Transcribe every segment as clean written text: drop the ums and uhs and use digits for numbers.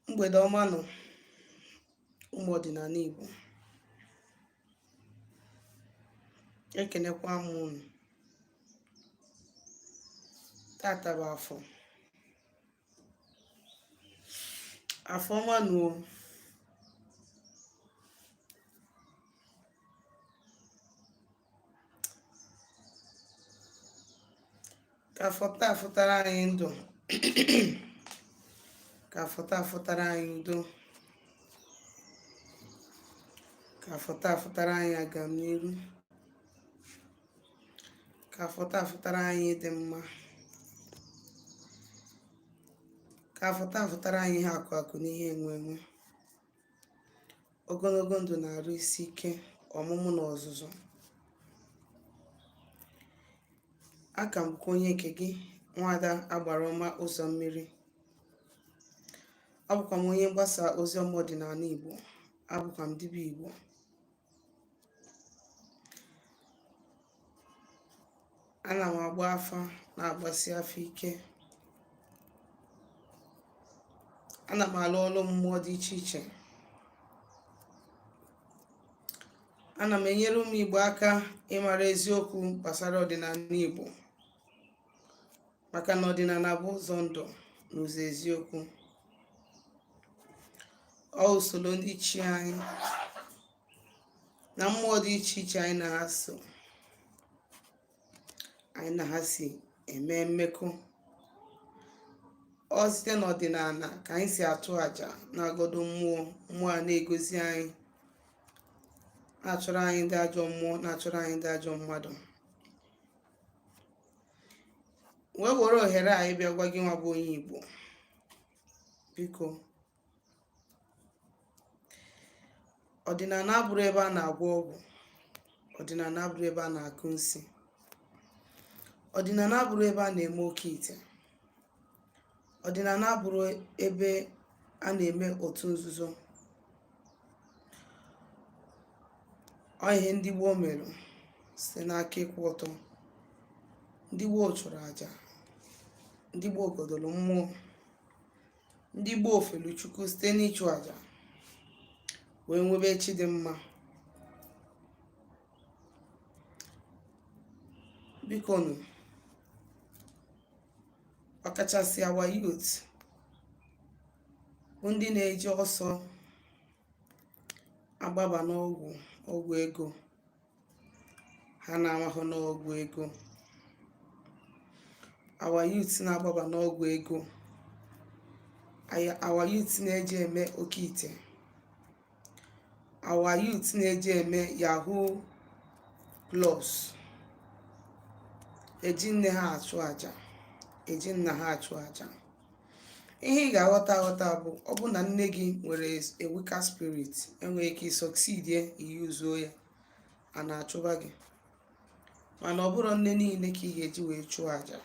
Mgbede ọma nụ, ụmụ ọdịnala Igbo. Ekenekwa m unu. Tata bụ afọ. Afọ ọma nụ o. Ka afọ taa fụtara anyị ndụ, ka afọ taa fụtara anyị udo, ka afọ taa fụtara anyị agamniru, ka afọ taa fụtara anyị ịdị mma, ka afọ taa fụtara anyị ihe akụ akụ na ihe enwe enwe, ogologo ndụ na arụ isi ike, ọmụmụ na ọzụzụ. Aka m bụkwa onye nke gị, Nwaada Agbara Ọma Ụzọ Mmiri. Abụkwa m onye mgbasa ozi ọma ọdịnala Igbo. Abụkwa m dibịa Igbo. Ana m agba afa, na-agbasi afa ike. Ana m alụ ọlụ mmụọ dị iche iche. Ana m enyere ụmụ Igbo aka ịmara eziokwu gbasara ọdịnala Igbo, maka na ọdịnala bụ ụzọ ndụ na ụzọ eziokwu. Ọ usoro ndị ichie anyị na mmụọ dị iche iche anyị na ha so, anyị na ha si eme mmekọ. Ọ site n'ọdịnala ka anyị si achụ àjà na-agọdo mmụọ, mmụọ a na-egozi anyị, na-achụrụ anyị ndị ajọ mmụọ, na-achụrụ anyị ndị ajọ mmadụ. Wee were ohere a ịbịa gwa gị nwa bụ onye Igbo, biko, ọdịnala abụrọ ebe a na-agwọ ọgwụ, ọdịnala abụrọ ebe a na-akụ nsi, ọdịnala abụrọ ebe a na-eme oke ite, ọdịnala abụrọ ebe a na-eme otu nzuzo. Ọ ihe ndị gboo mere site n'aka ịkwụ ọtọ. Ndị gboo chụrụ àjà, ndị gboo godoro mmụọ, ndị gboo felu Chukwu site n'ịchụ àjà wee nwebe echi dị mma. Bikonu, ọkachasị our youth bụ ndị na-eji ọsọ agbaba n'ọgwụ ọgwụ ego ha na-amahụ n'ọgwụ ego. Our youth na-agbaba n'ọgwụ ego, our youth na-eji eme oke ite, our youth na-eji eme yahoo plus, eji nne ha achụ aja, eji nna ha achụ aja. Ihe ị ga-aghọta aghọta bụ, ọ bụ na nne gị nwere a weaker spirit, enwere ike succeed iyuzuo ya, a na-achụba gị. Mana ọ bụrụ nne niile ka ị ga-eji wee chụọ aja.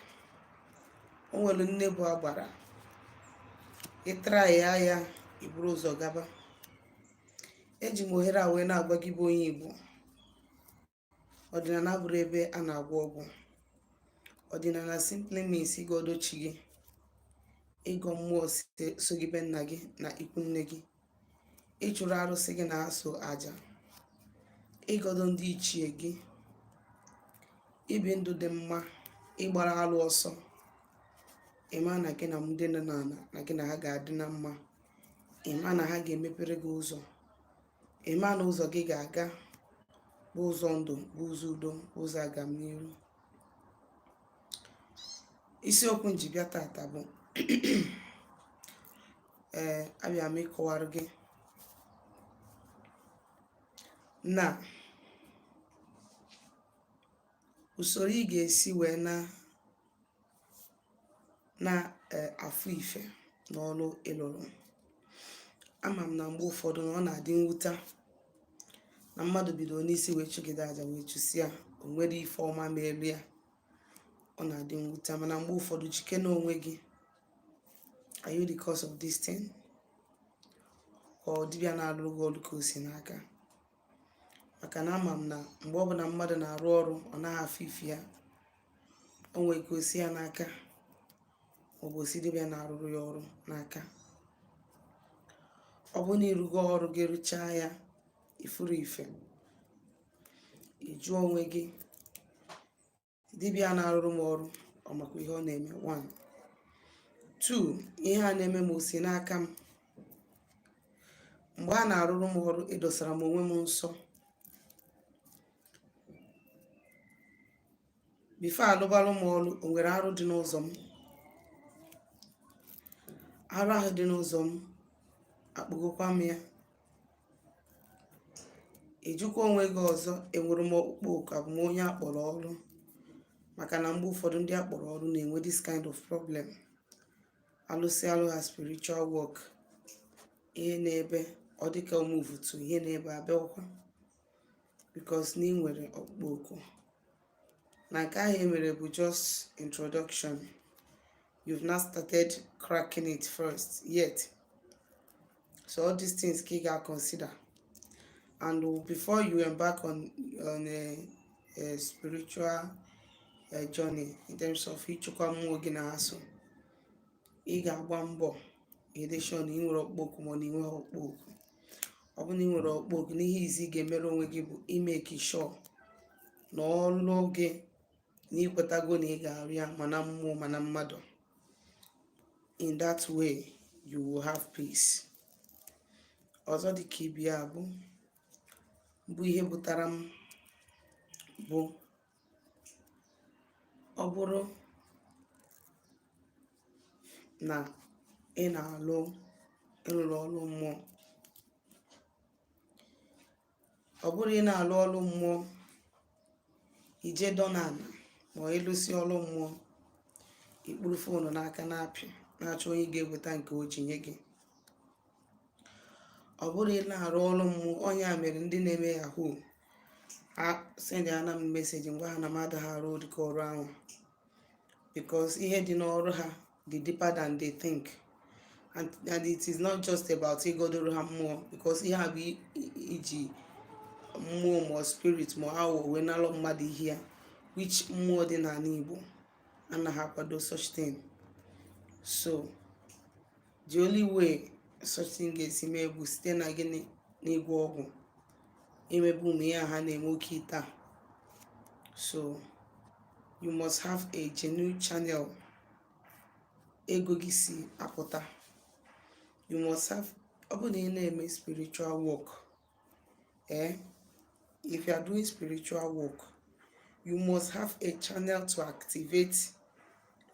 O nwere nne bụ agbara, ịtara ya ya iburu ụzọ gaba. Eji m ohere a wee na-agwa gị bụ onye Igbo, ọdịnala abụrọ ebe a na-agwọ ọgwụ. Ọdịnala simply means ịgọdo chi gị, ịgọ mmụọ so gị be nna gị na ikwu nne gị, ịchụrụ arụsị gị na ha so aja, ịgọdo ndị ichie gị, ibi ndụ dị mma, ịgbara alụ ọsọ, ịma na gị na ndị nọ n'ala na gị na ha ga-adị na mma, ịma na ha ga-emepere gị ụzọ, ịma na ụzọ gị ga-aga bụ ụzọ ndụ, bụ ụzọ udo, bụ ụzọ agamniru. Isiokwu m ji bịa tata bụ abịa m ịkọwara gị na usoro ị ga-esi wee na na afụ ife n'ọrụ ịlụrụ. Ama m na mgbe ụfọdụ na ọ na-adị mwute na mmadụ bidoro n'isi wee chụgide aja wee chụsịa, o nwere ife ọma ma elu ya, ọ na-adị mwute. Mana mgbe ụfọdụ, jike n'onwe gị: are you the cause of this thing, ka ọ dibịa na-alụrụ gị ọrụ ka o si n'aka? Maka na ama m na mgbe ọbụla mmadụ na-arụ ọrụ, ọ naghị afụ ife ya, o nwere ka o si ya n'aka, maọbụ o si dibịa na-arụrụ ya ọrụ n'aka. Ọ bụrụ na ịrụgo ọrụ gị, rụchaa ya, ifuru ife, ị jụọ onwe gị, dibịa na-arụrụ m ọrụ, ọ makwa ihe ọ na-eme? 1, 2, ihe a na-eme m, o si n'aka m? Mgbe a na-arụrụ m ọrụ, edosara m onwe m nsọ before alụbalụ m ọrụ? O nwere arụ dị n'ụzọ m? Arụ ahụ dị n'ụzọ m, akpụgokwa m ya? Ejikwa onwe gị ọzọ, enwere m ọkpụkpọ oku? Abụ m onye akpọrọ ọrụ? Maka na mgbe ụfọdụ, ndị akpọrọ ọrụ na-enwe this kind of problem. Alụsị alụ ha spiritual work, ihe na-ebe ọ dịka omuvutu, ihe na-ebe abịakwa, because na ị nwere ọkpụkpọ oku, na nke ahụ emere bụ just introduction. You've not started cracking it first yet. So all these things ka ị ga-consider, and before you embark on a spiritual journey in terms of ịchụkwa mmụọ gị na ha so, ị ga-agba mbọ edeshọn na ị nwere ọkpụkpọ oku ma ọ na ị nweghị ọkpụkpọ oku. Ọ bụrụ na ị nwere ọkpụkpọ oku, n'ihe izi ị ga-emere onwe gị bụ imake sure na ọlụ gị na ikwetago na ị ga-arụ ya, mana mmụọ mana mmadụ. In that way, you will have peace. Ọzọ dị ka ibe ya bụ ihe butere m bụ, ọ bụrụ na ị na-alụ, ịrụrụ ọrụ mmụọ, ọ bụrụ ị na-alụ ọrụ mmụọ, ije dọ n'ala ma ọ ịlụsi ọrụ mmụọ, ikpuru phone n'aka na-apị, na-achọ onye ga-eweta nke o ji nye gị. Ọ bụrụ ị na-arụ ọrụ mmụọ, onye a mere ndị na-eme yahoo ha send ana m message, ngwa ha na m adaghị arụ dịka ọrụ ahụ, because ihe dị n'ọrụ ha dị deeper than they think, and it is not just about ịgodoro ha mmụọ, because ihe a bụ iji mmụọ ma spirit ma aghụghọ wee nalụ mmadụ ihe ya, which mmụọ dị n'ala Igbo anaghị akwado such thing. So the only way such thing ga-esi mee bụ site na gịnị? N'ịgwọ ọgwụ, imebe ụmụ ihe a ha na-eme oke taa. So you must have a genuine channel ego gị si apụta. You must have, ọ bụrụ na ị na-eme spiritual work, if you are doing spiritual work, you must have a channel to activate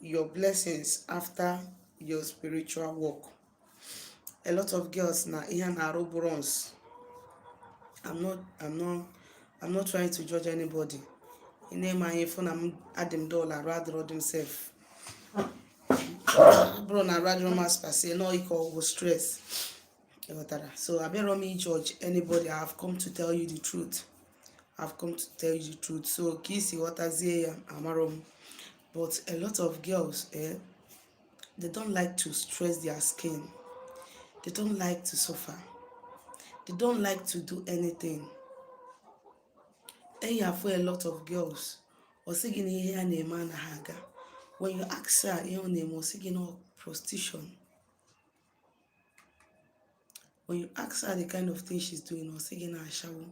your blessings after your spiritual work. A lot of girls na ihe a na-arụ bronze. I'm not trying to judge anybody. Ị na-eme anya ịfụ na m adị m dull, arụ adịrọ dị m sef. Ọ bụrụ na arụ adịrọ m as per se, nọ ike ọgwụ, stress, ịghọtara? So abịarọ m judge anybody. I have come to tell you the truth. I've come to tell you the truth. So ka isi ghọtazie ya, amarọ m. But a lot of girls, they don't like to stress their skin. They don't like to suffer. They don't like to do anything. Enyi afụ a lot of girls, ọ sị gị na ihe ya na-eme anaghị aga. When you ask her ihe ọ na-eme, ọ sị gị na prostitution. When you ask her the kind of thing she's doing, ọ sị gị na ashawo.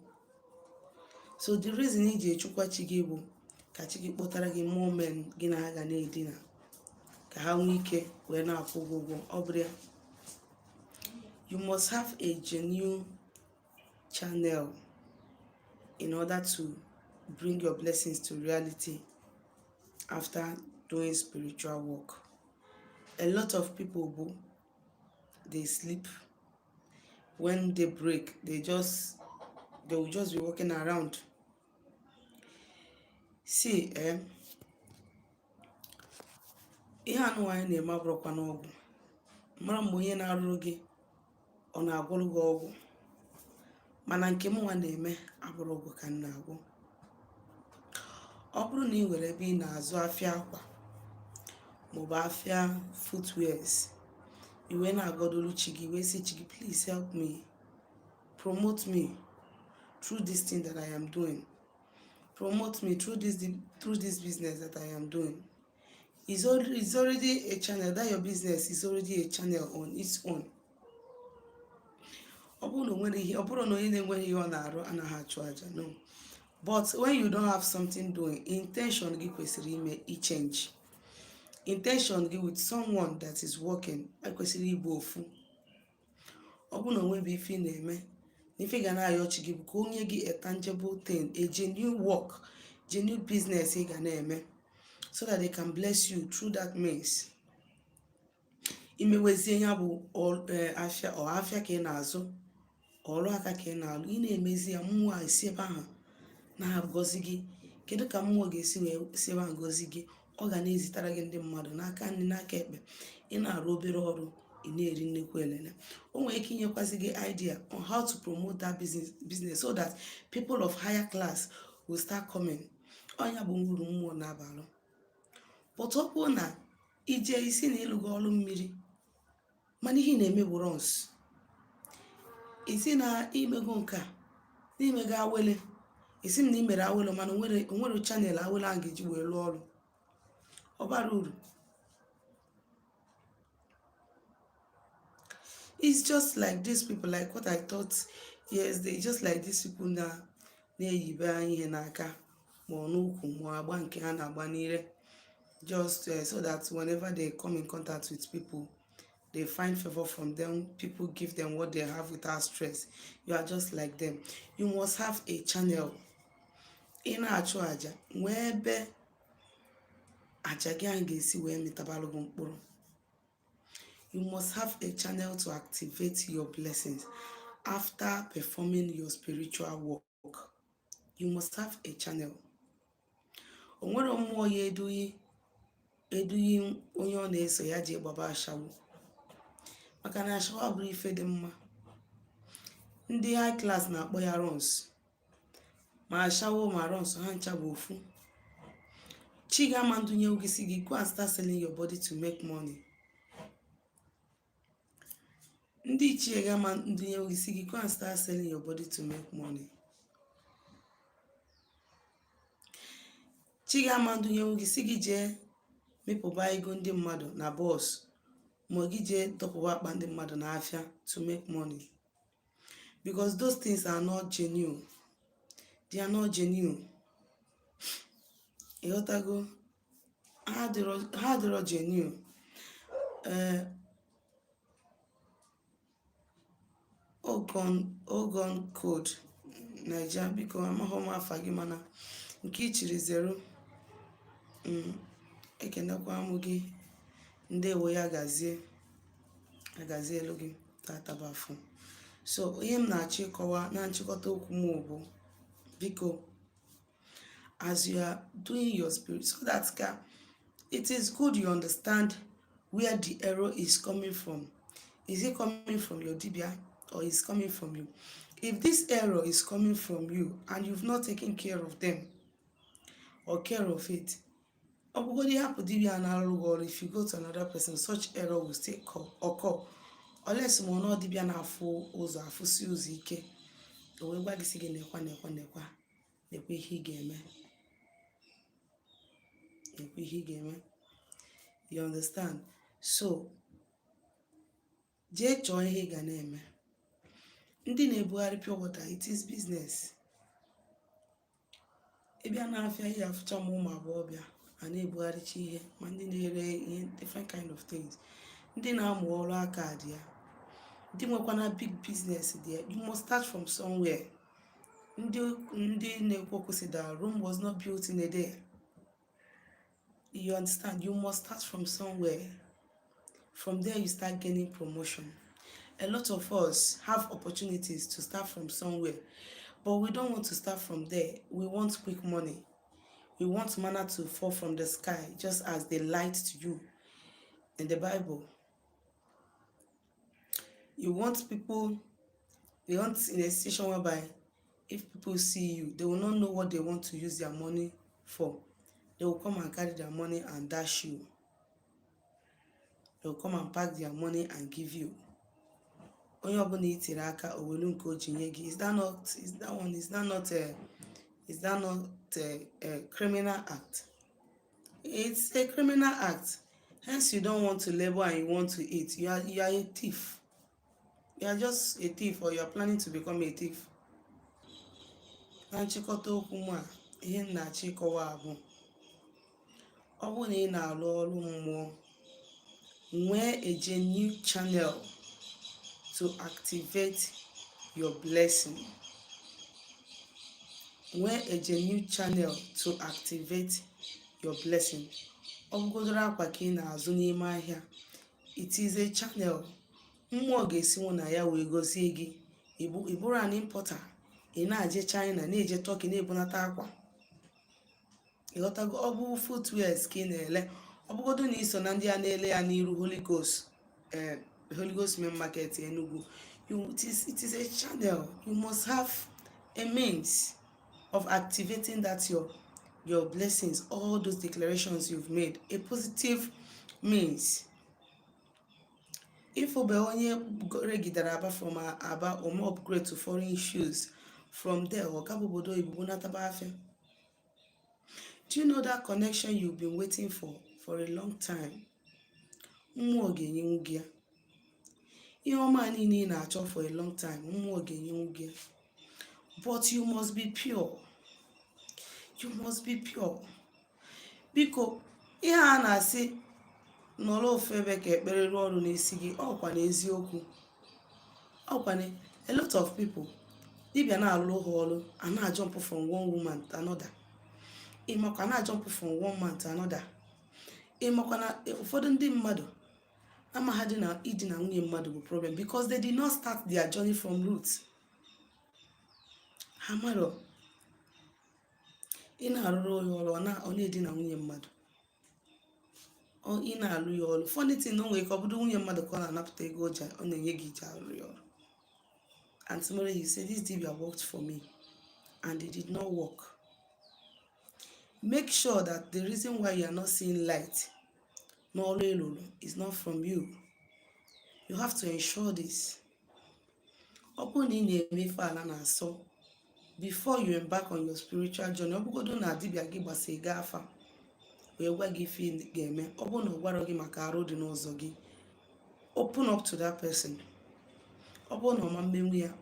So the reason iji echukwa chi gị bụ ka chi gị kpọtara gị more men gị na ha ga na-edina, ka ha nwee ike wee na-akwụ gị ụgwọ. Ọ bụrụ ya, you must have a genuine channel in order to bring your blessings to reality after doing spiritual work. A lot of people bụ they sleep when they break, they will just be walking around. See, ihe anụ anyị na-eme abụrụkwa n'ọgwụ. Mara mgbe onye na-arụrụ gị, ọ na-agwọrụ gị ọgwụ, mana nke m nwa na-eme abụrụ ọgwụ ka m na-agwọ. Ọ bụrụ na ị nwere ebe ị na-azụ afịa akwa maọbụ afịa footwears, i wee na-agọdolu chi gị, wee sị chi gị, "Please help me, promote me through this thing that I am doing, promote me through this business that I am doing," is already a channel. That your business is already a channel on its own. Ọ bụrụ na o nwere ihe, ọ bụrụ na onye na-enweghị ihe ọ na-arụ anaghị achụ aja, no. But when you don't have something doing, intention gị kwesịrị ime i-change. Intention gị with someone that is working ekwesịrị ịbụ ofu. Ọ bụrụ na o nwebe ife ị na-eme na ife ga na-ayọ chi gị bụ ka o nye gị a tangible thing, a genuine work, genuine business ị ga na-eme, so that they can bless you through that means. Imewezie ya bụ afịa, ọ afịa ka ị na-azụ, ọrụ aka ka ị na-alụ, ị na-emezi ya, mmụọ a esi ebe ahụ na-agọzi gị. Kedu ka mmụọ ga-esi wee si ebe ahụ gọzi gị? Ọ ga na-ezitara gị ndị mmadụ n'aka nri, n'aka ekpe. Ị na-arụ obere ọrụ, ị na-eri nnukwu elele. O nwere ike inyekwazị gị idea on how to promote that business so that people of higher class will start coming. Ọnya bụ uru mmụọ na-abalụ. But ọ bụrụ na ije isi na ịlụgo ọrụ mmiri, mana ihe ị na-eme bụ runs, isi na imego nke a, n'imego awele, isi m na imere awele, mana onwere channel awele ahụ ga-eji wee lụọ ọrụ, ọ bara uru. It's just like these people, like what I thought. Yes, they just like these people na na-eyibe ihe n'aka, ma ọ n'ukwu, ma agba nke ha na-agba n'ire, just so that whenever they come in contact with people, they find favor from them, people give them what they have without stress. You are just like them. You must have a channel. Ị na-achụ aja, nwee ebe aja gị ahụ ga-esi wee mịtabalụ gị mkpụrụ. You must have a channel to activate your blessings after performing your spiritual work. You must have a channel. O nwere mmụọ ya eduyi eduyi onye ọ na-eso ya ji gbaba ashawo, maka na ashawo abụrụ ife dị mma. Ndị high class na-akpọ ya runs. Ma ashawo ma runs, ha ncha bụ ofu. Chi ga-ama ndunye gị si gị go and start selling your body to make money. Ndị ichie ga-ama ndunye gị si gị go and start selling your body to make money. Chi ga-ama ndunye gị si gị jee mịpụba ego ndị mmadụ na bọs, ma gị jee dọpụba akpa ndị mmadụ n'afịa to make money, because those things are not genuine. They are not genuine. Ịghọtago? Ha adịrọ genuine. Ee, Ogon Code Naija, biko, amaghị m afa gị, mana nke i chiri zero. Ekenekwa m gị, ndewo. Ya gazie, agazielu gị. Tata bụ afọ. So ihe m na-achọ ịkọwa na nchịkọta okwu m bụ, biko, as you are doing your spirit, so that ka it is good you understand where the error is coming from. Is it coming from your dibia or is coming from you? If this error is coming from you and you've not taken care of them or care of it, ọ bụgodị hapụ dibia na-arụ gị ọrụ, if you go to another person, such error will still occur, unless ma ọ na dibia na-afụ ụzọ, afụsi ụzọ ike, o wee gwa gị sị gị nekwa, nekwa, nekwa, nekwa ihe ị ga-eme, nekwa ihe ị ga-eme. You understand? So jee chọọ ihe ị ga na-eme. Ndị na-ebugharị pure water, it is business. Ị bịa n'afịa, ị ga-afụcha ma ụmụ agbọghọbịa a na-ebugharịcha ihe, ma ndị na-ere ihe, different kind of things. Ndị na-amụ ọrụ aka dị ya, ndị nwekwana big business dị ya. You must start from somewhere. Ndị na-ekwu okwu sị that Rome was not built in a day. You understand? You must start from somewhere. From there you start gaining promotion. A lot of us have opportunities to start from somewhere, but we don't want to start from there. We want quick money. We want manna to fall from the sky, just as they lied to you in the Bible. You want people, you want in a situation whereby if people see you, they will not know what they want to use their money for. They will come and carry their money and dash you. They will come and pack their money and give you. Onye ọbụla i tiri aka, o welu nke o ji nye gị. Is that not is that one is that not a is that not a criminal act? It's a criminal act. Hence you don't want to labor and you want to eat. You are a thief. You are just a thief or you are planning to become a thief. Na nchịkọta okwu m a, ihe m na-achọ ịkọwa bụ, ọ bụrụ na ị na-arụ ọrụ mmụọ, nwee a genuine channel to activate your blessing. Nwee a genuine channel to activate your blessing. Ọ bụgodoro akwa ka ị na-azụ n'ime ahịa, it is a channel mmụọ ga-esinwu na ya wee gọzie gị. Ị bụrụ an importer, ị na-eje China, na-eje Turkey, na-ebunata akwa. Ịghọtago? Ọ bụ footwears ka ị na-ele, ọ bụgodo na iso na ndị a na-ele ya n'iru Holy Ghost, Holy Ghost Main Market, Enugu, it is a channel. You must have a means of activating that your blessings, all those declarations you've made, a positive means. Ifụbe onye regidere Aba from Aba ome upgrade to foreign shoes, from there ọ gaba obodo oyibo bunataba afịa. Do you know that connection you've been waiting for a long time? Mmụọ ga-enyenwu gị ya. Ihe ọma niile ị na-achọ for a long time, mmụọ ga-enyenwu gị ya. But you must be pure. You must be pure. Biko, ihe a na-asị nọrọ ofu ebe ka ekpere rụọ ọrụ n'isi gị, ọkwa na eziokwu. Ọkwa na a lot of people, dibịa na-alụ ha ọrụ, a na-ajump from one woman to another. Ịmakwa na-ajump from one man to another. Ịmakwa na ụfọdụ ndị mmadụ amaghadị na idina nwunye mmadụ bụ problem because they did not start their journey from roots. Ha marọ. Ị na-arụrụ ya ọrụ, ọ na-edina nwunye mmadụ. Ị na-alụ ya ọrụ, funny thing na o nwere ike ọ bụrụ nwunye mmadụ ka ọ na-anapụta ego ọ na-enye gị iji alụ ya ọrụ. And tomorrow you say, "This dibia worked for me and it did not work." Make sure that the reason why you are not seeing light n'ọrụ ị lụrụ is not from you. You have to ensure this. Ọ bụrụ na ị na-eme ife ala na-asọ before you embark on your spiritual journey, ọ bụgodo na dibịa gị gbasa ego afa wee gwa gị ife ị ga-eme, ọ bụrụ na ọ gwara gị maka arụ dị n'ụzọ gị, open up to that person. Ọ bụrụ na ọ ma mmenwu ya,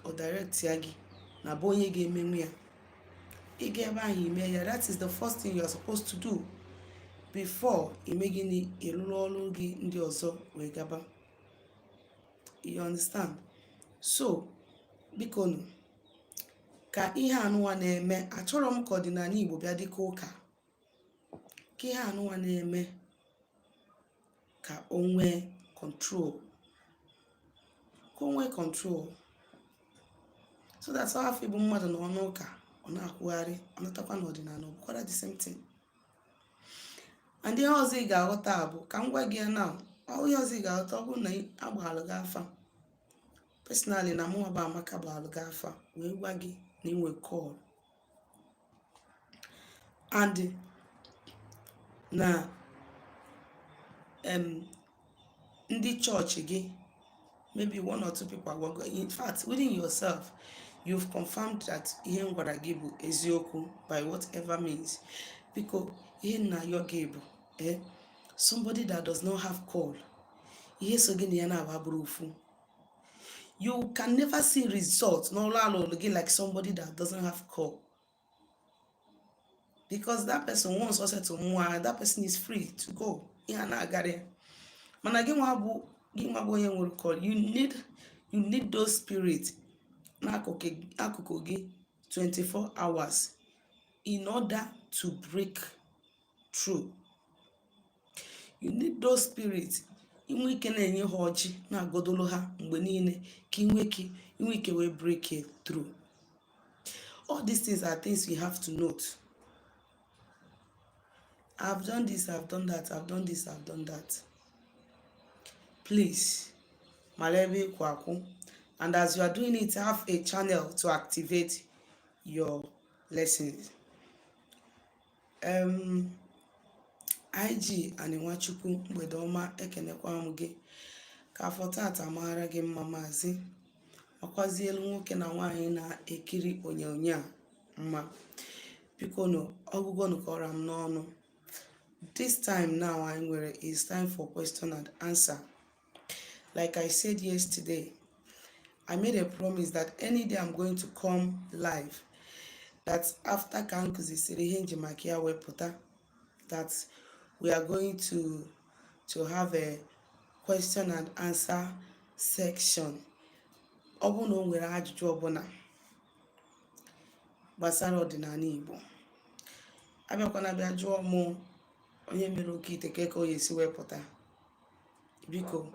o direct ya gị na bụ onye ga-emenwu ya. Ị ga ebe ahụ ime ya. That is the first thing you are supposed to do before ime gịnị, ịrụrụ ọrụ gị ndị ọzọ wee gaba. You understand? So biko nụ, ka ihe anụnwa na-eme, achọrọ m ka ọdịnala Igbo bịa dịka ụka. Ka ihe anụnwa na-eme, ka o nwee control, ka o nwee control, so that ọ hafụ ịbụ mmadụ na ọnụ ụka, ọ na-akwụgharị, ọ natakwa n'ọdịnala, ọ bụkwara the same thing. And ihe ọzọ ị ga-aghọta bụ ka m gwa gị ya now, ihe ọzọ ị ga-aghọta, ọ bụrụ na agbaalụ gị afa personally, na mụnwa bụ Amaka gbaalụ gị afa wee gwa gị na inwe call and na ndị chọọchị gị, maybe one or two people agwago, in fact, within yourself you've confirmed that ihe m gwara gị bụ eziokwu by whatever means, biko, ihe m na-ayọ gị bụ, somebody that does not have call, ihe so gị na ya na-agba bụrụ ofu. You can never see result n'ọrụ alụlụ gị like somebody that doesn't have call, because that person, once ọ settle mmụọ, that person is free to go. Ihe a na-agara ya. Mana gị nwa bụ onye nwere call, you need those spirit n'akụkụ gị 24 hours in order to break through. You need those spirit inwe ike na-enye ha ọjị, na-agodolo ha mgbe niile, ka inwe ike wee break it through. All these things are things you have to note. "I've done this, I've done that, I've done this, I've done that." Please, mara ebe ịkwụ akwụ, and as you are doing it, have a channel to activate your lessons. IG Ani Nwachukwu, mgbede ọma. Ekenekwa m gị. Ka afọ tata mara gị mma, maazị. Makwazielu nwoke na nwaanyị na-ekiri onyonyo a mma. Biko nụ, ọgụgụ nụ kọrọ m n'ọnụ. This time now anyị nwere is time for question and answer. Like I said yesterday. I made a promise that any day I'm going to come live, that after ka m kụzisiri ihe nji maka ya wepụta, that we are going to have a question and answer section. Ọ bụrụ na o nwere ajụjụ ọbụla gbasara ọdịnala Igbo, abịakwana bịa jụọ mụ onye mere oke ite ka ka o esi wepụta, biko,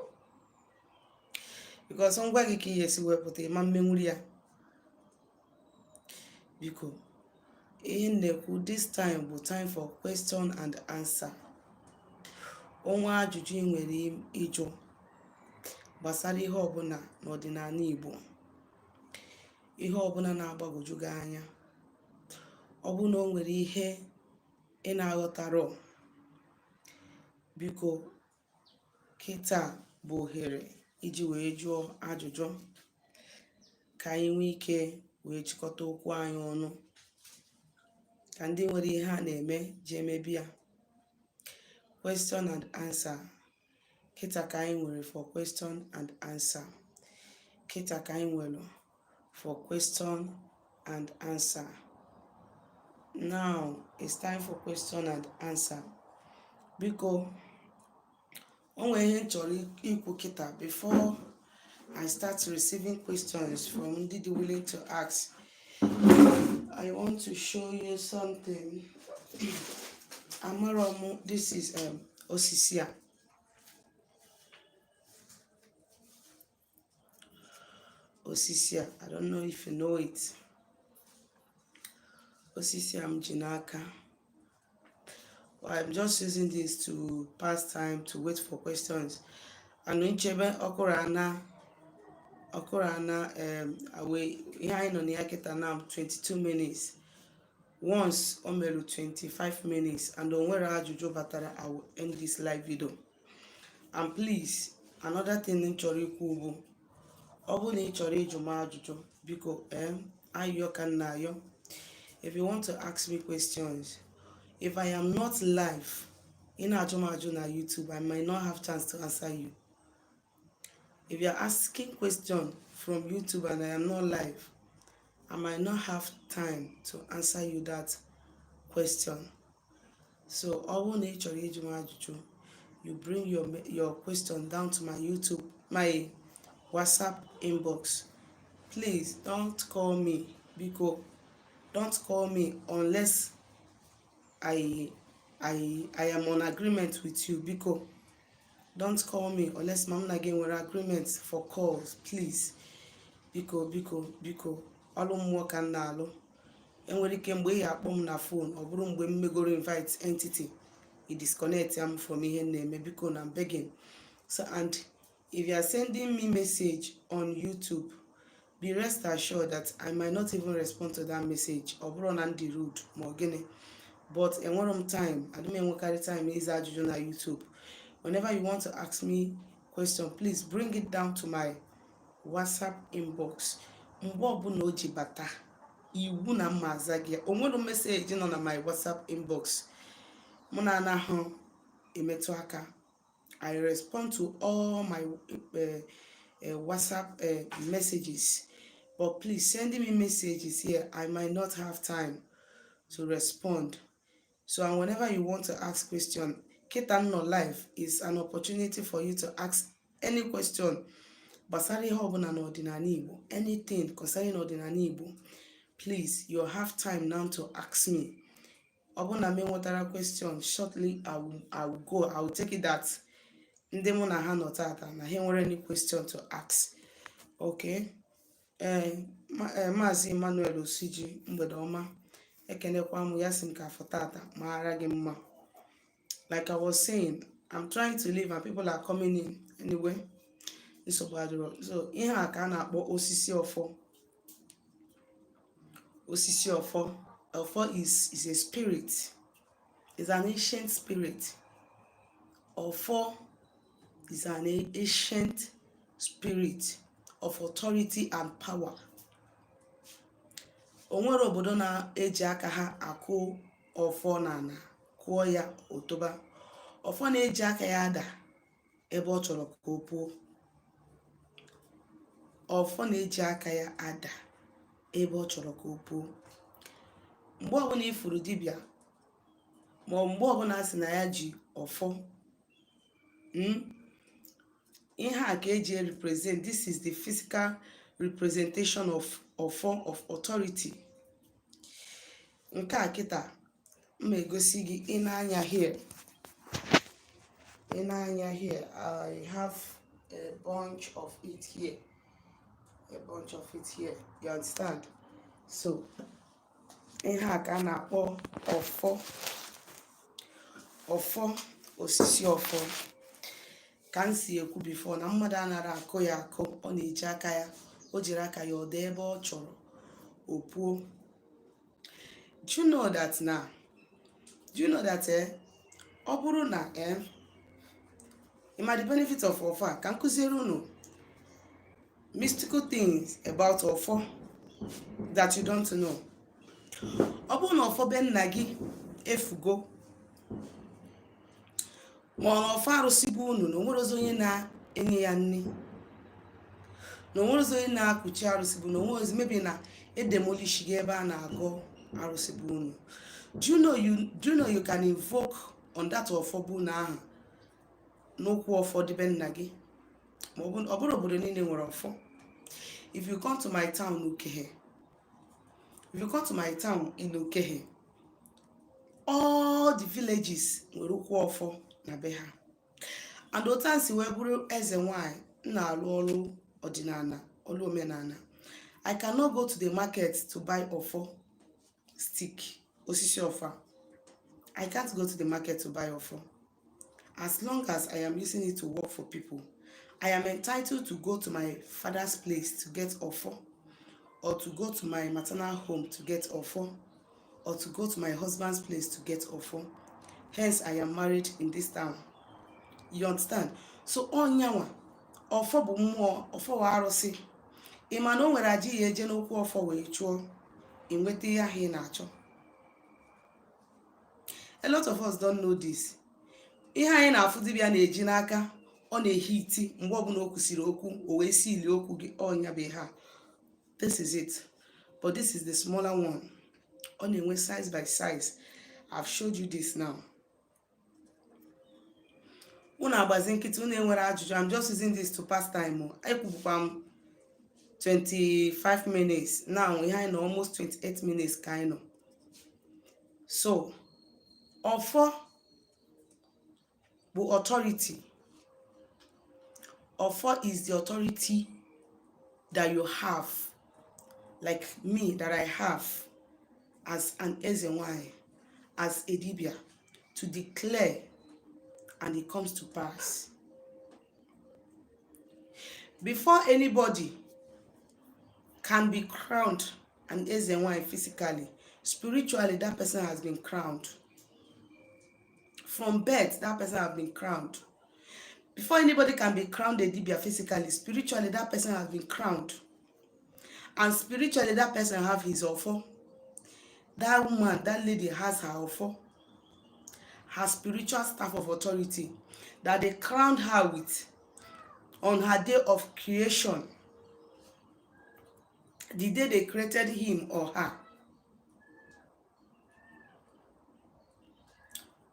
because ngwa gị ka ị esi wepụta ịma mmenwuri ya. Biko, ihe m na-ekwu this time bụ time for question and answer. Onwe ajụjụ ị nwere ịjụ gbasara ihe ọbụla n'ọdịnala Igbo, ihe ọbụla na-agbagwoju gị anya, ọ bụrụ na o nwere ihe ị na-aghọtarọ, biko, kịta bụ ohere iji wee jụọ ajụjụ ka anyị nwee ike wee chịkọta okwu anyị ọnụ, ka ndị nwere ihe a na-eme ji emebi ya. Question and answer kịta ka anyị nwere for question and answer. Kịta ka anyị nwere for question and answer. Now it's time for question and answer. Biko, o nwere ihe m chọrọ ikwu kịta before I start receiving questions from ndị dị willing to ask. I want to show you something. Amarọ m, this is osisi a. Osisi a, I don't know if you know it. Osisi a m ji n'aka. I'm just using this to pass time, to wait for questions. And nchebe ọkụrụ ana ọkụrụ ana awe ihe anyị nọ na ya kịta na 22 minutes. Once o meru 25 minutes and o nwere ajụjụ batara, I will end this live video. And please, another thing m chọrọ ikwu bụ, ọ bụrụ na ị chọrọ ịjụ m ajụjụ, biko, ayọ ka m na-ayọ. If you want to ask me questions, if I am not live, ị na-ajụ m ajụ na YouTube, I might not have chance to answer you. If you are asking question from YouTube and I am not live, I might not have time to answer you that question. So ọ bụrụ na ị chọrọ ịjụ m ajụjụ, you bring your question down to my YouTube, my WhatsApp inbox. Please don't call me. Biko, don't call me unless I am on agreement with you. Biko, don't call me unless ma m na gị nwere agreement for calls, please. Biko, biko, biko, ọrụ mmụọ ka m na-alụ. Enwere ike mgbe ị ga-akpọ m na phone, ọ bụrụ mgbe m megoro invite entity, I disconnect am from ihe m na-eme. Biko na, I'm begging. So, and if you are sending me message on YouTube, be rest assured that I might not even respond to that message. Ọ bụrụ na m dị rude ma ọ gịnị, but enwere m time, adị m enwekarị time ịza ajụjụ na YouTube. Whenever you want to ask me question, please bring it down to my WhatsApp inbox. Mgbe ọbụla o ji bata, iwu na mma aza gị. O nwere message nọ na my WhatsApp inbox mụ na anaghị emetụ aka. I respond to all my WhatsApp messages, but please, sending me messages here, I might not have time to respond. So, and whenever you want to ask question, kịta nọ live is an opportunity for you to ask any question gbasara ihe ọbụla n'ọdịnala Igbo, anything concerning ọdịnala Igbo. Please, you have time now to ask me. Ọ bụrụ na m enwetara question shortly, I will go. I will take it that ndị mụ na ha nọ tata na ha enwere any question to ask. Okay, ee, Maazị Emmanuel Osiji, mgbede ọma. Ekenekwa m ya, sị m ka afọ tata mara gị mma. Like I was saying, I'm trying to leave and people are coming in. Anyway, nsogbu adịrọ. So ihe a ka a na-akpọ osisi ọfọ. Osisi ọfọ. Ọfọ is a spirit, is an ancient spirit. Ọfọ is an ancient spirit of authority and power. O nwere obodo na-eji aka ha akụ ọfọ n'ala, kụọ ya otoba. Ọfọ na-eji aka ya ada ebe ọ chọrọ ka o puo. Ọfọ na-eji aka ya ada ebe ọ chọrọ ka o puo. Mgbe ọbụla ifuru dibịa, ma ọ mgbe ọbụla a sị na ya ji ọfọ, ihe a ka eji represent. This is the physical representation of ọfọ of authority. Nke a kịta m ma egosi gị, ị na-anya here, ị na-anya here, I have a bunch of it here, a bunch of it here, you understand? So ihe a ka a na-akpọ ọfọ, ọfọ, osisi ọfọ. Ka m si ekwu before, na mmadụ anara akụ ya akụ, ọ na-eji aka ya, o jiri aka ya ọdọ ebe ọ chọrọ o puo. Do you know that now? Do you know that ọ bụrụ na ị ma the benefit of ọfọ a, ka m kụziere unu mystical things about ọfọ that you don't know. Ọ bụrụ na ọfọ be nna gị efugo, ma ọ na ọfọ arụsị bụ unu, na onwere onye na-enye ya nri, na onwere onye na-akụchi arụsị bụ, na onwere ozi mebi na edemolish gị ebe a na-agọ arụsị bụ unu, do you know you can invoke on that ọfọ bụ unu ahụ n'ụkwụ ọfọ dịbe nna gị? Ma ọ bụrụ obodo niile nwere ọfọ. If you come to my town, Ukehe, if you come to my town in Ukehe, all the villages nwere ụkwụ ọfọ na be ha. And otu a si wee bụrụ eze nwanyị m na-alụ ọrụ ọdịnala, ọrụ omenala, I cannot go to the market to buy ọfọ stick, osisi ọfọ. I can't go to the market to buy ọfọ. As long as I am using it to work for people, I am entitled to go to my father's place to get ọfọ, or to go to my maternal home to get ọfọ, or to go to my husband's place to get ọfọ. Hence, I am married in this town. You understand? So ọnyanwa ọfọ bụ mmụọ, ọfọ wa arụsị. Ị ma na o nwere aja ya eje n'okwu ọfọ wee chụọ, ị nweta ihe ahụ ị na-achọ? A lot of us don't know this. Ihe anyị na-afụ dibịa na-eji n'aka, ọ na-ehi iti mgbe ọbụla o kwusịrị okwu, o wee sili okwu gị, ọnya bụ ihe a. This is it, but this is the smaller one. Ọ na-enwe size by size. I've showed you this now. Unu agbazi nkịtị, unu enwere ajụjụ? I'm just using this to pass time. Ekwubukwa m 25 minutes now. Ihe anyị nọ, almost 28 minutes ka anyị nọ. So ọfọ bụ authority. Ọfọ is the authority that you have, like me, that I have as an eze nwanyị, as a dibia, to declare and it comes to pass. Before anybody can be crowned an eze nwanyị physically, spiritually that person has been crowned. From birth, that person has been crowned. Before anybody can be crowned a dibia physically, spiritually that person has been crowned, and spiritually that person have his ofo. That woman, that lady has her ofo, her spiritual staff of authority that they crowned her with on her day of creation, the day they created him or her.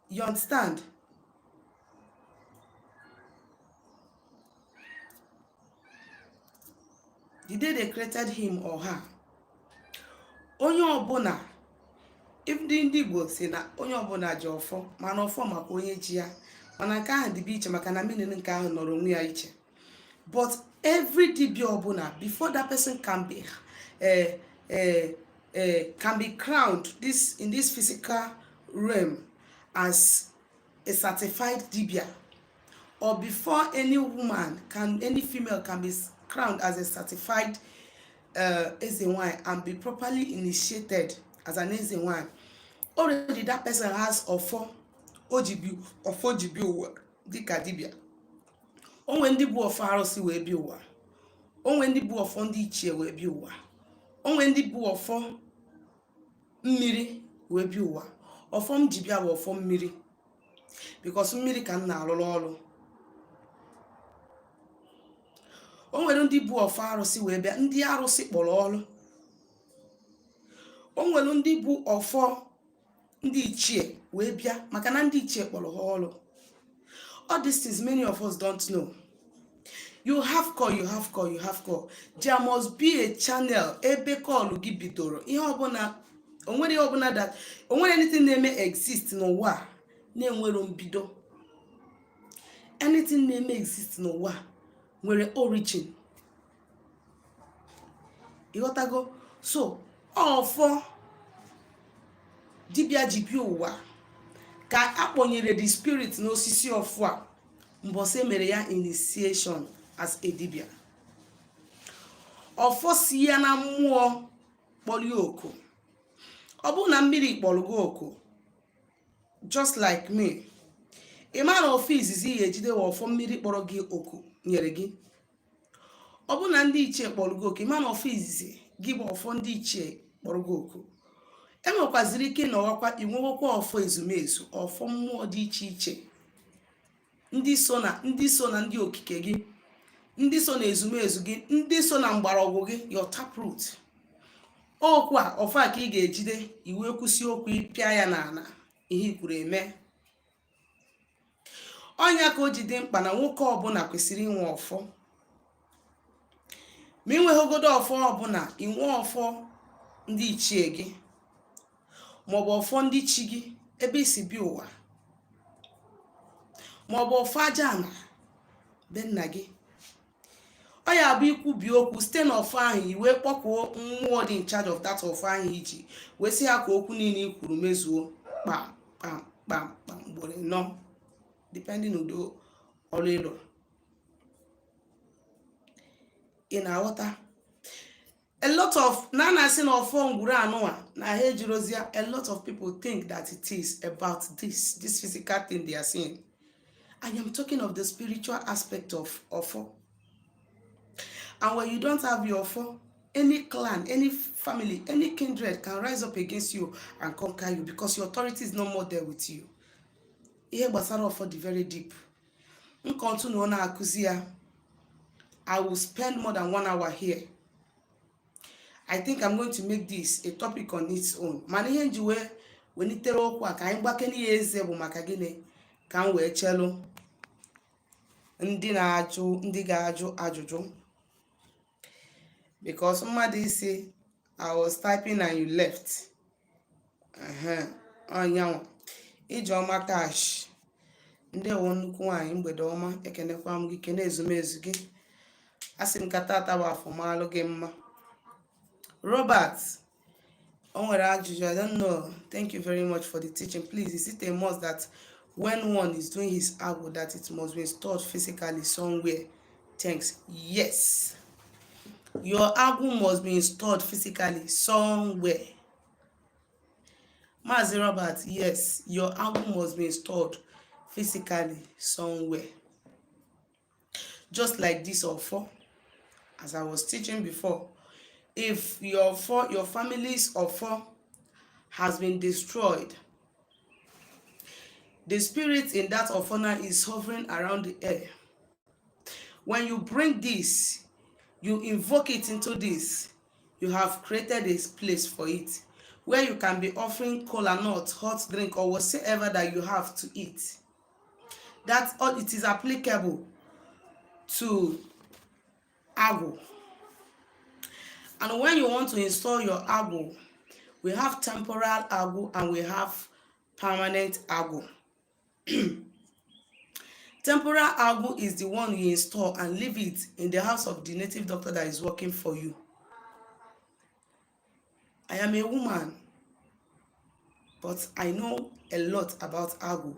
You understand? The day they created him or her. Onye ọbụla, ndị Igbo si na onye ọbụla ji ọfọ, mana ọfọ maka onye ji ya, mana nke ahụ dịbe iche, maka na meaning nke ahụ nọrọ onwe ya iche. But every dibia ọbụla, before that person can be crowned this in this physical realm as a certified dibia, or before any woman can, any female can be crowned as a certified eze nwanyị and be properly initiated as an eze nwanyị, already that person has ọfọ o ji bi, ọfọ ji bi ụwa dịka dibia. Onwe ndị bụ ọfọ arụsị wee bi ụwa, onwe ndị bụ ọfọ ndị ichie wee bi ụwa, onwe ndị bụ ọfọ mmiri wee bi ụwa. Ọfọ m ji bịa bụ ọfọ mmiri, because mmiri ka m na-arụrụ ọrụ. O nwere ndị bụ ọfọ arụsị wee bịa, ndị arụsị kpọrọ ọrụ. O nwere ndị bụ ọfọ ndị ichie wee bịa, maka na ndị ichie kpọrọ ha ọrụ. All these things, many of us don't know. You have call, you have call, you have call. There must be a channel ebe call gị bidoro. Ihe ọbụla onwere, ihe ọbụla that onwere, anything na-eme exist n'ụwa a na-enwero mbido. Anything na-eme exist n'ụwa a nwere origin. Ịghọtago? So ọfọ dibịa ji bịa ụwa ka akpọnyere the spirit n'osisi ọfụ a mbọsị emere ya initiation as a dibịa. Ọfọ si ya na mmụọ kpọrọ ya oku. Ọ bụrụ na mmiri kpọrọ gị oku, just like me, ị ma na ọfọ izizi ị ga-ejide wa ọfọ mmiri kpọrọ gị oku nyere gị. Ọ bụrụ na ndị ichie kpọrọ gị oku, ị ma na ọfọ izizi gị bụ ọfọ ndị ichie kpọrọ gị oku. Enwekwaziri ike ịnọwakwa inwewekwa ọfọ ezumezu, ọfọ mmụọ dị iche iche, ndị so na ndị so na ndị okike gị, ndị so na ezumezu gị, ndị so na mgbọrọgwụ gị, your taproot. Okwu a, ọfọ a ka ị ga-ejide iwe kwụsị okwu, ịpịa ya n'ala, ihe i kwuru eme. Ọnya ka o ji dị mkpa na nwoke ọbụla kwesịrị inwe ọfọ. Ma ị nweghịgodo ọfọ ọbụla, inwe ọfọ ndị ichie gị maọbụ ọfọ ndị chi gị ebe isi bịa ụwa, maọbụ ọfọ aja ana be nna gị. Ọ ya bụ ikwubi okwu site n'ọfọ ahụ, i wee kpọkwuo mmụọ dị in charge of that ọfọ ahụ iji wee sị ha ka okwu niile i kwuru mezuo, kpam kpam kpam kpam, ugboro ịnọ, depending ụdị ọrụ ịlụ. Ị na-aghọta? A lot of na a na-asị na ọfọ ngwuru anụnwa na ha ejirozia. A lot of people think that it is about this physical thing they are seeing. I am talking of the spiritual aspect of ọfọ. And when you don't have your ọfọ, any clan, any family, any kindred can rise up against you and conquer you, because your authority is no more there with you. Ihe gbasara ọfọ dị very deep. M continue na-akụzi ya, I will spend more than one hour here. I think I'm going to make this a topic on its own. Mana ihe nji wee welitere okwu a ka anyị gbakene ya eze bụ maka gịnị? Ka m wee chelụ ndị na-ajụ, ndị ga-ajụ ajụjụ, because mmadụ isi, "I was typing and you left." Ọnyanwa Ijeọma Cash, ndewo, nnukwu nwaanyị, mgbede ọma. Ekenekwa m gị, kene ezumezu gị. Asị m ka tata bụ afọ maalụ gị mma. Robert o nwere ajụjụ? I don't know. Thank you very much for the teaching. Please, is it a must that when one is doing his agwụ, that it must be installed physically somewhere? Thanks. Yes, your agwụ must be installed physically somewhere. Maazị Robert, yes, your agwụ must be installed physically somewhere. Just like this ọfọ, as I was teaching before, if your ọfọ, your family's ọfọ has been destroyed, the spirit in that ọfọ now is hovering around the air. When you bring this, you invoke it into this, you have created a place for it where you can be offering kola nut, hot drink, or whatsoever that you have to eat. That all it is applicable to agwụ. And when you want to install your agwụ, we have temporal agwụ and we have permanent agwụ. Temporal agwụ is the one you install and leave it in the house of the native doctor that is working for you. I am a woman, but I know a lot about agwụ.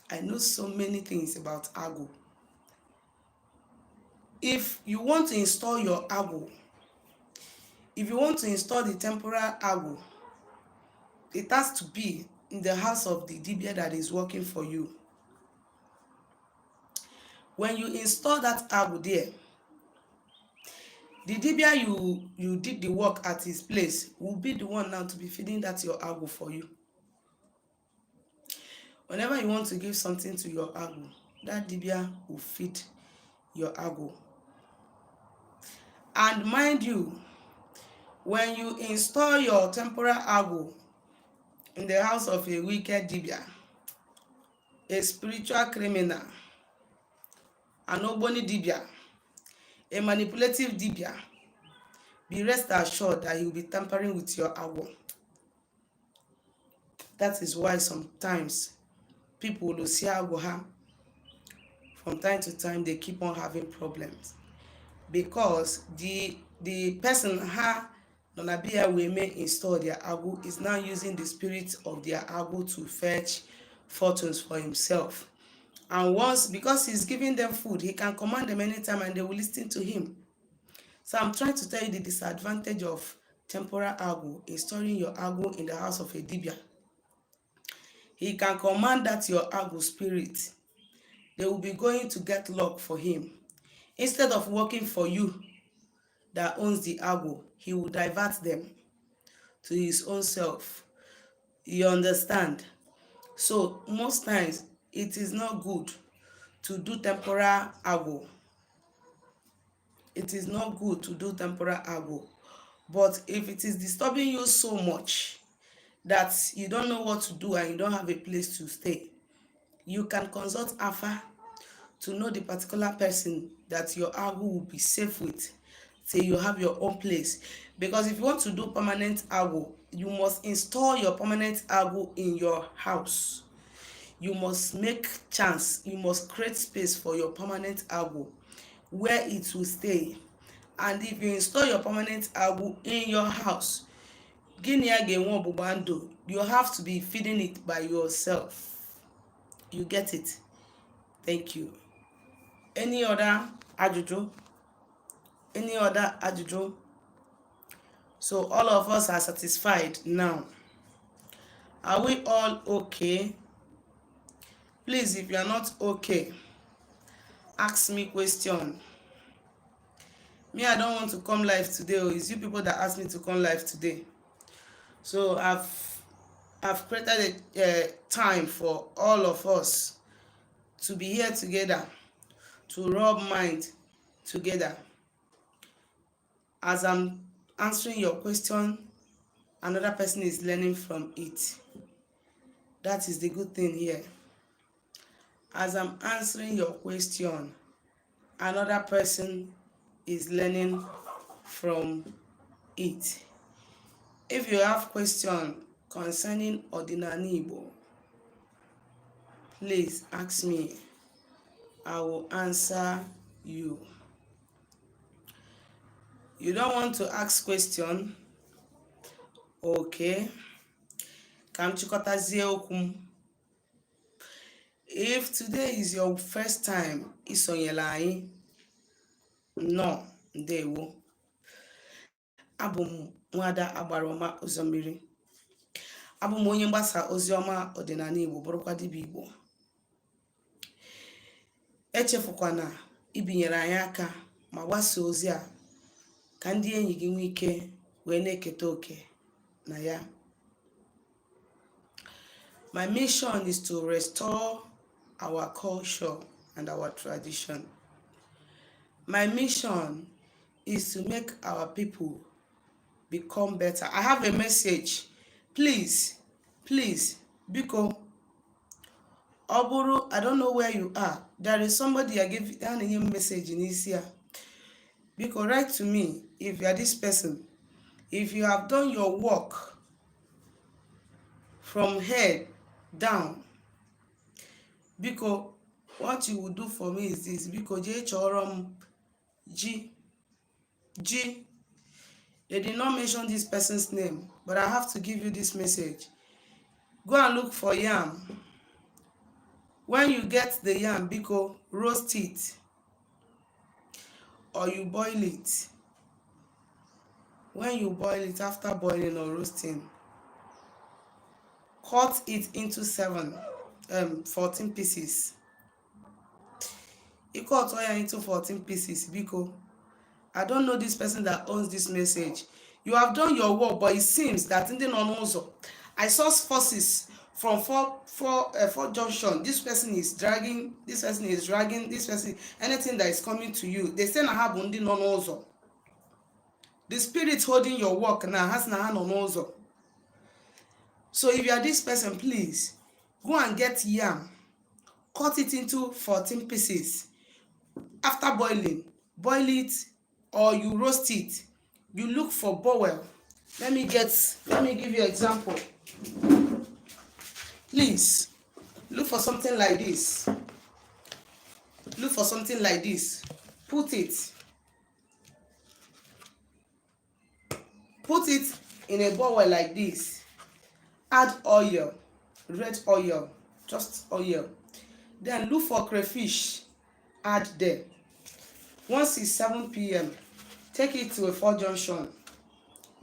I know so many things about agwụ. If you want to install your agwụ, if you want to install the temporal agwụ, it has to be in the house of the dibia that is working for you. When you install that agwụ there, the dibia you did the work at his place will be the one now to be feeding that your agwụ for you. Whenever you want to give something to your agwụ, that dibia will feed your agwụ. And mind you, when you install your temporal agwụ in the house of a wicked dibia, a spiritual criminal, an ogboni dibia, a manipulative dibia, be rest assured that he will be tampering with your agwụ. That is why sometimes people will see agwụ ha, from time to time they keep on having problems, because the person ha nọ na be ya wee mee install their agwụ is now using the spirit of their agwụ to fetch fortunes for himself. And once, because he's giving them food, he can command them anytime and they will listen to him. So I'm trying to tell you the disadvantage of temporal agwụ, installing your agwụ in the house of a dibia. He can command that your agwụ spirit, they will be going to get luck for him. Instead of working for you that owns the agwụ, he will divert them to his own self. You understand? So most times it is not good to do temporal agwụ. It is not good to do temporal agwụ. But if it is disturbing you so much that you don't know what to do and you don't have a place to stay, you can consult afa to know the particular person that your agwụ will be safe with till you have your own place. Because if you want to do permanent agwụ, you must install your permanent agwụ in your house. You must make chance, you must create space for your permanent agwụ where it will stay. And if you install your permanent agwụ in your house, gịnị ya ga-enwe ọgbụgba ndụ? You have to be feeding it by yourself. You get it? Thank you. Any other ajụjụ? Any other ajụjụ? So all of us are satisfied now? Are we all okay? Please, if you are not okay, ask me question. Me, I don't want to come live today. Oh, it's you people that asked me to come live today. So I've created a time for all of us to be here together, to rub mind together. As I'm answering your question, another person is learning from it. That is the good thing here. As I'm answering your question, another person is learning from it. If you have question concerning Ọdịnala Igbo, please ask me. I will answer you. You don't want to ask question? Okay, ka m chịkọtazie okwu m. If today is your first time isonyere anyị, nnọọ, ndewo. Abụ m Nwada Agbara Ọma Ụzọ Mmiri. Abụ m onye mgbasa ozi ọma ọdịnala Igbo, bụrụkwa dibịa Igbo. Echefukwana ibinyere anyị aka ma gbasaa ozi a ka ndị enyi gị nwee ike wee na-eketa oke na ya. My mission is to restore our culture and our tradition. My mission is to make our people become better. I have a message. Please, please, biko, ọ bụrụ, I don't know where you are, there is somebody I give a na-enye m message n'isi ya. Biko, write to me if you are this person. If you have done your work from head down, biko, what you will do for me is this: biko, jee chọrọ m ji ji. They did not mention this person's name, but I have to give you this message. Go and look for yam. When you get the yam, biko, roast it or you boil it. When you boil it, after boiling or roasting, cut it into 7 14 pieces. You cut ya into 14 pieces. Biko, I don't know this person that owns this message. You have done your work, but it seems that ndị nọ n'ụzọ, I saw forces from four junction. This person is dragging, this person is dragging, this person, anything that is coming to you, they say na ha bụ ndị nọ n'ụzọ. The spirit holding your work now, ha sị na ha nọ n'ụzọ. So if you are this person, please go and get yam, cut it into 14 pieces. After boiling, boil it or you roast it. You look for bowl. Let me give you example. Please look for something like this. Look for something like this. Put it in a bowl like this. Add oil, red oil, just oil. Then look for crayfish, add there. Once it's 7 p.m., take it to a four junction.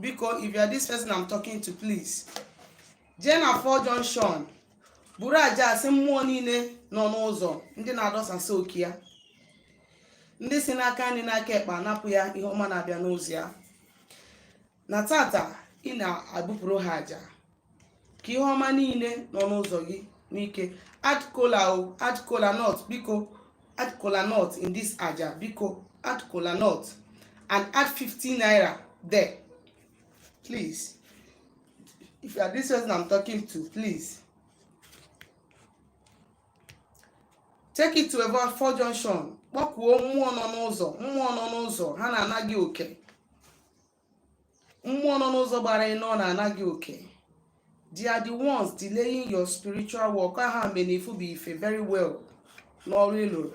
Biko, if you are this person I'm talking to, please jee na four junction, buru aja, asị mmụọ niile nọ n'ụzọ, ndị na-adọsasị oke ya, ndị si n'aka nri n'aka ekpe anapụ ya ihe ọma na-abịa n'ụzọ ya, na tata ị na-abụpụrụ ha aja ka ihe ọma niile nọ n'ụzọ gị n'ike. Add kola o, add kola nut. Biko, add kola nut in this aja. Biko, add kola nut and add 50 naira there. Please, if you are this person I'm talking to, please take it to about four junction. Kpọkuo mmụọ nọ n'ụzọ. Mmụọ nọ n'ụzọ, ha na-ana gị oke. Mmụọ nọ n'ụzọ gbara ịnọ na-ana gị oke. They are the ones delaying your spiritual work. Ha mgbe na ifu bụ ife very well n'ọrụ ịlụrụ.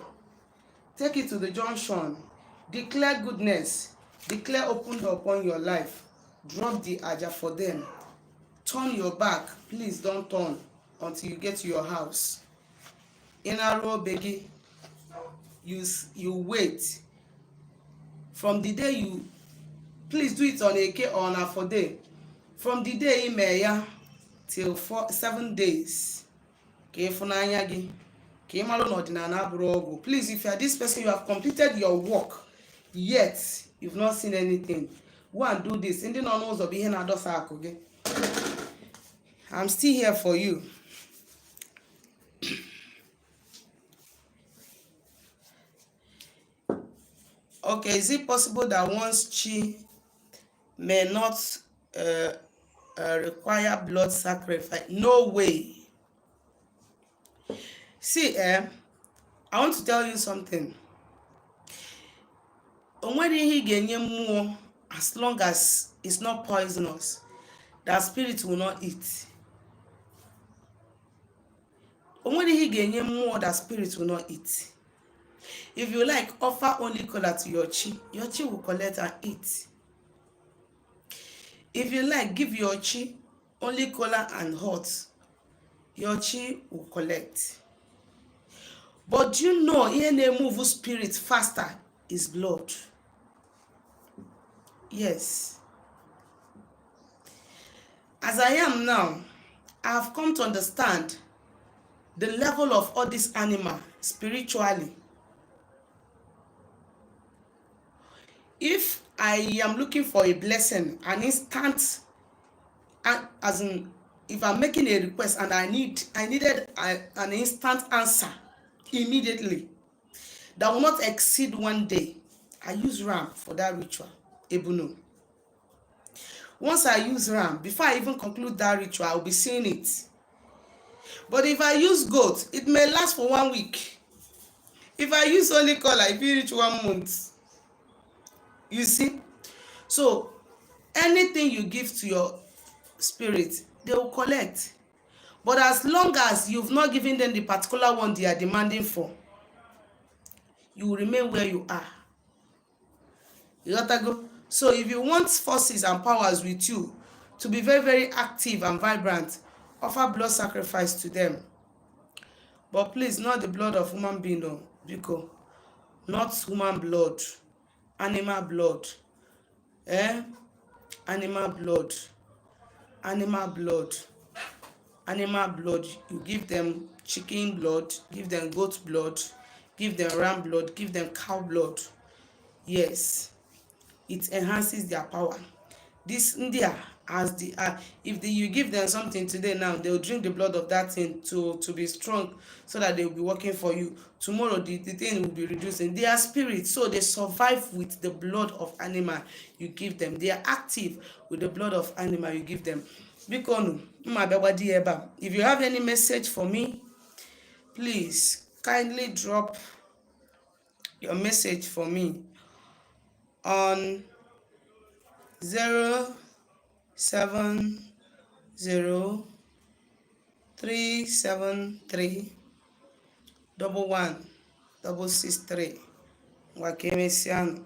Take it to the junction, declare goodness, declare open door upon your life, drop the aja for them, turn your back. Please don't turn until you get to your house. Ị na-arụ obe gị, you wait from the day you, please do it on Eke or on Afọ day. From the day ị mee ya till 4, 7 days ka ịfụnanya gị, ka ị marụ na ọdịnala abụrụ ọgwụ. Please, if you are this person, you have completed your work yet you've not seen anything, go and do this. Ndị nọ n'ụzọ bụ ihe na-adọsa akụ gị. I'm still here for you. Okay, is it possible that one's chi may not require blood sacrifice? No way. See, I want to tell you something. O nwere ihe ị ga-enye mmụọ, as long as it's not poisonous, that spirit will not eat. O nwere ihe ị ga-enye mmụọ that spirit will not eat. If you like, offer only kola to your chi. Your chi will collect and eat. If you like, give your chi only kola and hot. Your chi will collect. But do you know ihe na-emove spirit faster is blood? Yes. As I am now, I have come to understand the level of all this animal spiritually. If I am looking for a blessing, an instant, as in if I'm making a request and I needed an instant answer immediately that will not exceed one day, I use ram for that ritual, ebunu. Once I use ram, before I even conclude that ritual, I will be seeing it. But if I use goat, it may last for one week. If I use only kola, e fit reach one month. You see? So anything you give to your spirit, they will collect. But as long as you've not given them the particular one they are demanding for, you will remain where you are. You go. So if you want forces and powers with you to be very, very active and vibrant, offer blood sacrifice to them. But please, not the blood of human being, no, biko. Not human blood, animal blood. Eh? Animal blood. Animal blood. Animal blood. You give them chicken blood, give them goat blood, give them ram blood, give them cow blood. Yes, it enhances their power. This ndị a, as the if the, you give them something today now, they will drink the blood of that thing to be strong so that they will be working for you. Tomorrow the thing will be reducing. They are spirits, so they survive with the blood of animal you give them. They are active with the blood of animal you give them. Biko nu, mma abịagbadi ya ebe a. If you have any message for me, please kindly drop your message for me on 07037311663. Ngwa, ka emesịa nụ.